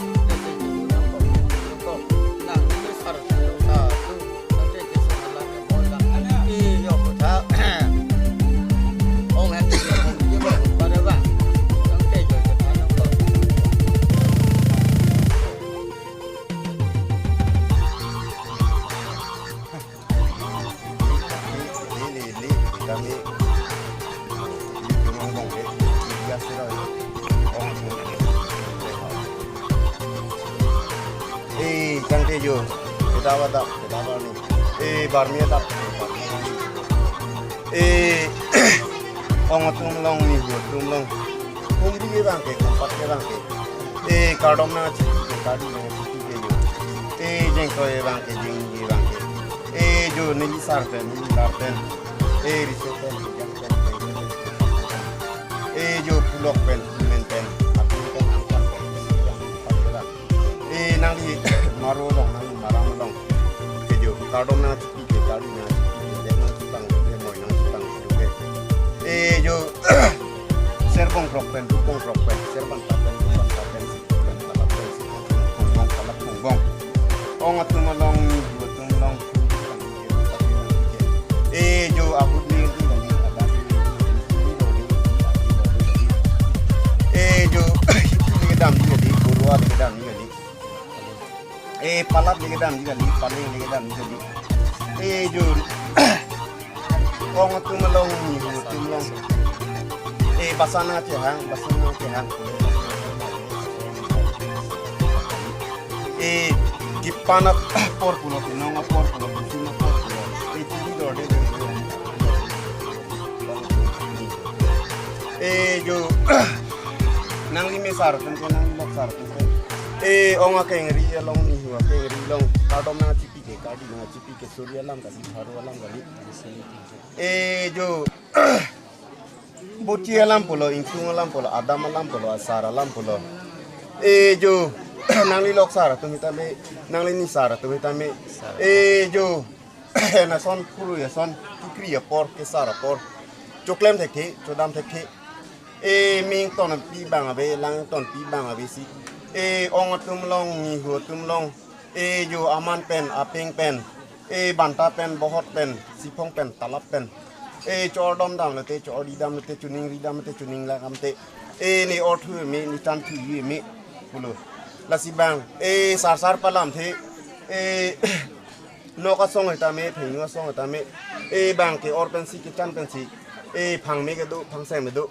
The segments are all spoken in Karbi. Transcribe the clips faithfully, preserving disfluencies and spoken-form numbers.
Li, li, li, kami. Di rumah bang, eh, di biasa lah. Oh, eh, jangte jo. Kita apa tak? Kita apa ni? Eh, barmi tak? Eh, ong atum along, nihu atum along. Hum di ke bang ke, kumpat ke bang ke. Eh, kardom nangchipi ke, kardom nangchipi ke jo. Eh, jengso ke bang ke, jeng ke bang ke. Eh, jo neli sar pen, neli lar pen. Eh, riso pen, jang pen, pen, pen. Eh, jo pulok pen, men pen. Atum pen, angkan pen. Eh, nangli Maro along, nangli Maram along. Eh, jo kardom nangchipi ke, kardom nangchipi ke, nangchipang, moi nangchipang, jo ke. Eh, jo serbong krok pen, rupong krok pen, serban ta pen, rupan ta pen, si pen, talat pen, si pen, pungbong, talat pungbong. Ong atum along, nihu atum along. Eh, jo ahut ni, ni, ni, ni, ada ni, ni, ni, ni, ni, ni, ni. Eh, jo, ni kedam ni, ni, borua ni kedam ni, ni. Eh, palat ni kedam ni, ni, paling ni kedam ni, ni. Eh, jo, ong atum along, nihu atum along. Eh, basan nangchehang, basan nangchehang. Eh, kipan apor pulo, kinong apor pulo, kisun apor pulo. Eh, chiri dorde, dorde. Eh, jo, nangli me sar pen, nangli lok sar pen. Eh, ong akengri along, nihu akengri along. Kardom nangchipi ke, kardom nangchipi ke, suri alam kali, pharo alam kali. Eh, jo, bochi alam pulo, ingtung alam pulo, adam alam pulo, asar alam pulo. Eh, jo, nangli lok sar atum sitame, nangli ni sar atum sitame. Eh, jo, lason puru lason, kekri apor, kesar apor. Choklem thekthe, chodam thekthe. Eh, me ingtonpi bang ave, lang ingtonpi bang ave si. Eh, ong atum along, nihu atum along. Eh, jo aman pen, apeng pen. Eh, banta pen, bohot pen, sipong pen, talat pen. Eh, chordom damlote, chordi damlote, choningri damlote, choning lang damlote. Eh, ne orthu me, ne chanthu me, pulo. Lasi bang, eh, sar sar palamthe. Eh, nok asong sitame, phengnu asong sitame. Eh, bang ke-or pensi, kechan pensi. Eh, phang me kedo, phang seng me do.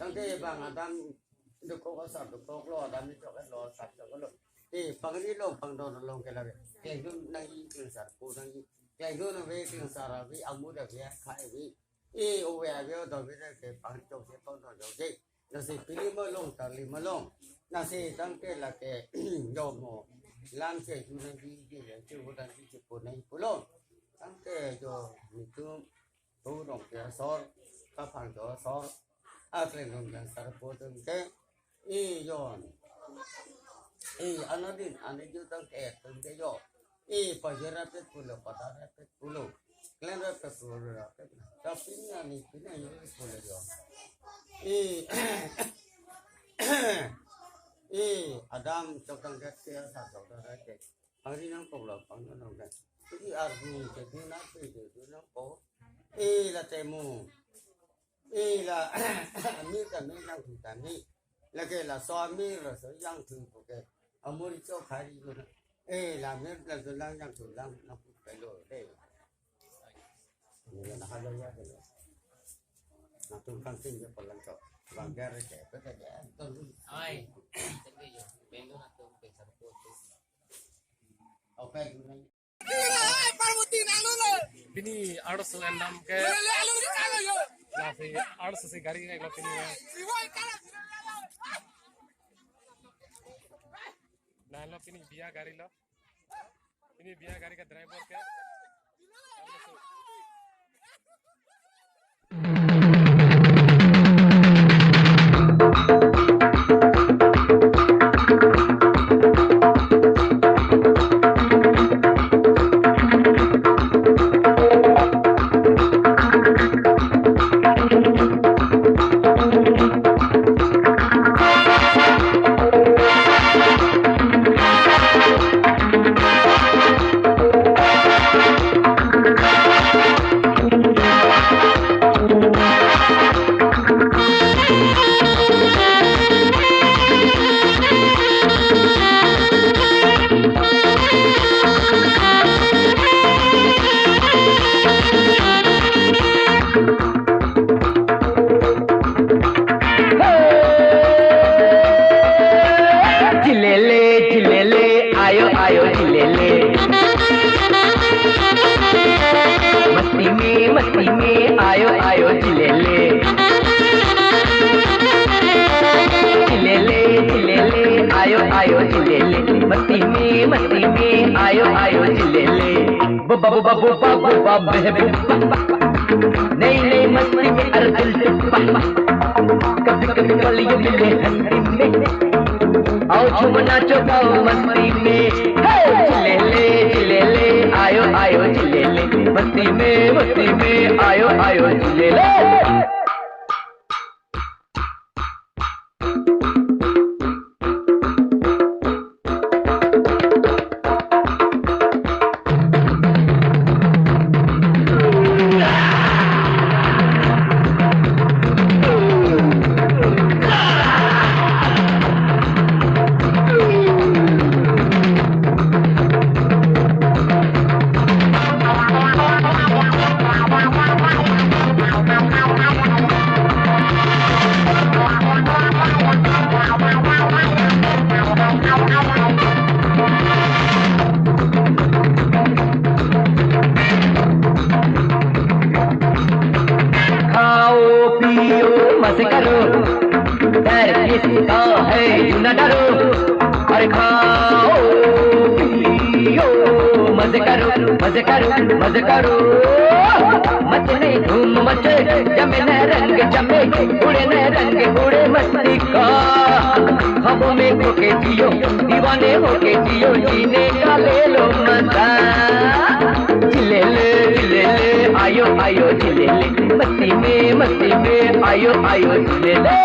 Tangte bang adam dokok asar dokoklo, adam ni chok lo, asar choklo. Te pangri long pangdon long ke lave. Klengdun nangji, klengsar ko nangji. Klengdun ave, klengsar ave, amut ave, akhai ave. E ove ave, do ave ke pangri chokche, pangdon chokche. Lasi pini malong, tarli malong. Lasi tangte lake jo mo, lam se ju nangji, je le ju nangji, je po nangji pulo. Tangte jo nitum, to rong ke asor, kaphang jo asor, akleng rong ke asor po tangte, e jo, e anodin, ane ju tangte tangte jo. E pajir rapet pulo, pada rapet pulo, kleng rapet pulo, rapet. Tapi ni ani pini ani pulo jo. E, e, Adam chok tangdet ke, asa chok tangdet ke. Hari nangkok lo, pang nangdet. Jadi arni jadi nangpi jadi nangkok. E la temu. E la amir ta amir, jangthu ta jangthu. Lake laso amir laso jangthu puke. Amuri chok hari lo. E la amir laso lang jangthu lang nangpu pelo de. Ini na halo ya de. Nangtum kan sing ya palang chok. Bang gar ke, pete ke. Ai, tengge yo. Bendo nangtum pengsan po tu. Open. Pini arloso endam ke lasi arloso si gari nang lo pini ya. Nang lo pini biya gari lo. Pini biya gari ke driver ke. Jilele, jilele, ayo, ayo, jilele. Masti mein, masti mein, ayo, ayo, jilele. Jilele, jilele, ayo, ayo, jilele. Masti mein, masti mein, ayo, ayo, jilele. Buba, buba, buba, buba, mehbuba. Nahi, nahi, masti mein arjul tupa. Kabhi, kabhi pal ye mile hasti mein. Aao jhum nacho gaon masti mein. Hey! Jilele, jilele, ayo, ayo, jilele. Masti mein, masti mein, ayo, ayo, jilele. खाओ पियो मजे करो, डर किसका है क्यों ना डरो। अरे खाओ पियो मजे करो, मजे करो, मजे करो। मचे नहीं धूम मचे, जमे न रंग जमे, उड़े न रंग उड़े मस्ती का। ख्वाबों में खो के जियो, दीवाने होके जियो, जीने का ले लो मजा। Jilele, jilele, ayo, ayo, jilele. मस्ती में, मस्ती में, ayo, ayo, jilele.